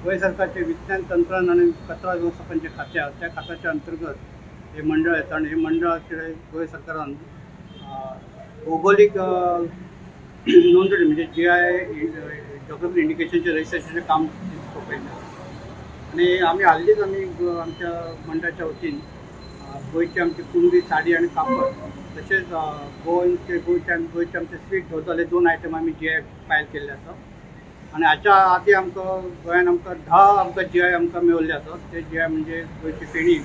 गोंय सरकारचे विज्ञान, तंत्रज्ञान आनी कचरा वेवस्थापन जे खातें आसा त्या खात्याच्या अंतर्गत हे मंडळ येता आनी हे मंडळाचे गोंय सरकारान भौगोलीक नोंदणी म्हणजे जीआय जॉग्राफिकल इंडिकेशनचे रजिस्ट्रेशनचें काम सोंपयलें. आनी आमी हालींच आमी आमच्या मंडळाच्या वतीन गोंयची आमची कुणबी साडी आनी कापड तशेंच गोंयचे गोंयचे गोंयचे आमचे स्वीट धोदोले 2 आयटम आमी जीआय फायल केल्ले आसा. आनी हाच्या आदी आमकां गोंयान आमकां 10 आमकां जीआय आमकां मेळिल्ले आसा. ते जीआय म्हणजे गोंयची फेणी,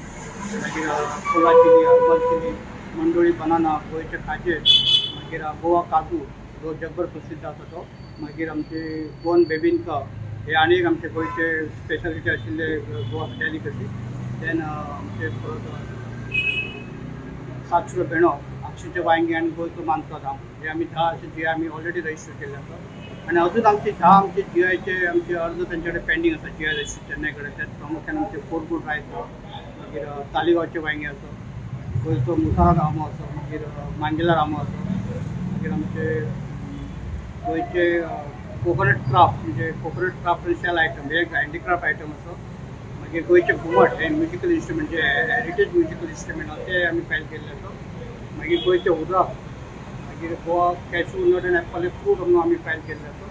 मागीर Cola chilli, herbal chilli, Mandoli banana, गोंयचे खाजें, मागीर गोवा काजू जो जगभर प्रसिद्ध आसा तो, मागीर आमचे गोवन बेबिंका हे आनी एक आमचे गोंयचे स्पेशलिटी आशिल्ले गोवा डेलिकसी, देन आमचे परत 700 भेणो, आक्षीचे वांयगें आनी गोंयचो मानतो धाम हे आमी 10 अशे जीआय आमी ऑलरेडी रजिस्टर केल्ले आसा. आनी अजून आमचे 10 आमचे जीआयचे आमचे अर्ज तेंचे कडेन पेंडींग आसा जीआय रजिस्टर चेन्नय कडेन. त्याच प्रामुख्यान आमचे कोरगूट रायस आसा, मागीर तालिगांवचे वांयगें आसा, गोंयचो मुसारात आंबो आसा, मागीर मांगेलार आंबो आसा, मागीर आमचे गोंयचे कोकोनट क्राफ्ट म्हणजे कोकोनट क्राफ्ट आनी शेल आयटम हे एक हँडीक्राफ्ट आयटम आसा, मागीर गोंयचे घुमट हे म्युजिकल इन्स्ट्रुमेंट जे हेरिटेज म्युजिकल इन्स्ट्रुमेंट आसा ते आमी फायल केल्ले आसा, मागीर गोंयचे हुर्राक, मागीर Goa cashew nut and apple fruit म्हणून आमी फायल केल्ले आसा.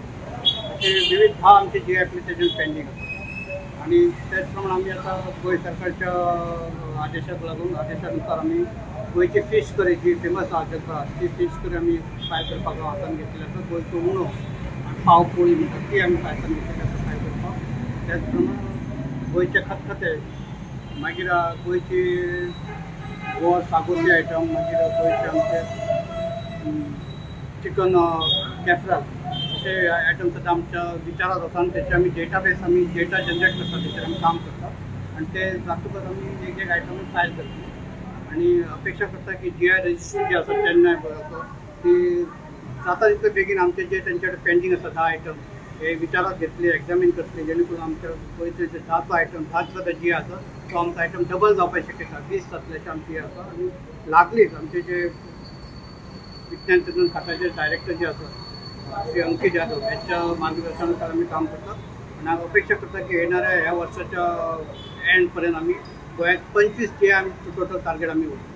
अशे विविध 10 आमचे जीआय एप्लिकेशन पेंडींग आसा. आनी त्याच प्रमाणे आमी आतां गोंय सरकारच्या आदेशाक लागून आदेशानुसार आमी गोंयची फीश करी जी फेमस आसा जगभरात ती फीश करी आमी फायल करपाक हातान घेतलेली आसा. गोंयचो उणो आनी पाव पोळी म्हणटा ती आमी हातान घेतलेली आसा फायल करपाक. त्याच प्रमाणे गोंयचे खतखते, मागीर गोंयची गोवा सागोती आयटम, मागीर गोंयचे आमचे चिकन कॅफराल अशे आयटम सुद्दां आमच्या विचारात आसा. आनी तेचे आमी डेटाबेस आमी डेटा जनरेट करता, तेचेर आमी काम करता आनी ते जातकच आमी एक एक आयटम फायल करता. आनी अपेक्षा करता की जीआय रजिस्ट्री जी आसा चेन्नय ती जाता तितले बेगीन आमचे जे तेंचे कडेन पेंडींग आसा 10 आयटम हे विचारात घेतले, एग्जामीन करतले, जेणे करून आमच्या गोंयचे जे 10 आयटम 10 सुद्दां जी आसा तो आमचो आयटम डबल जावपाक शक्यता 20 जातले अशें आमची आसा. आनी लागलीच आमचे जे विज्ञान तंत्रज्ञान खात्याचे डायरेक्टर जे आसा श्री अंकित जाधव यांच्या मार्गदर्शनानुसार आमी काम करतात. आनी हांव अपेक्षा करता की येणाऱ्या ह्या वर्साच्या एंड पर्यंत आमी गोंयांत 25 जीआय आमी टोटल टार्गेट आमी वयतले.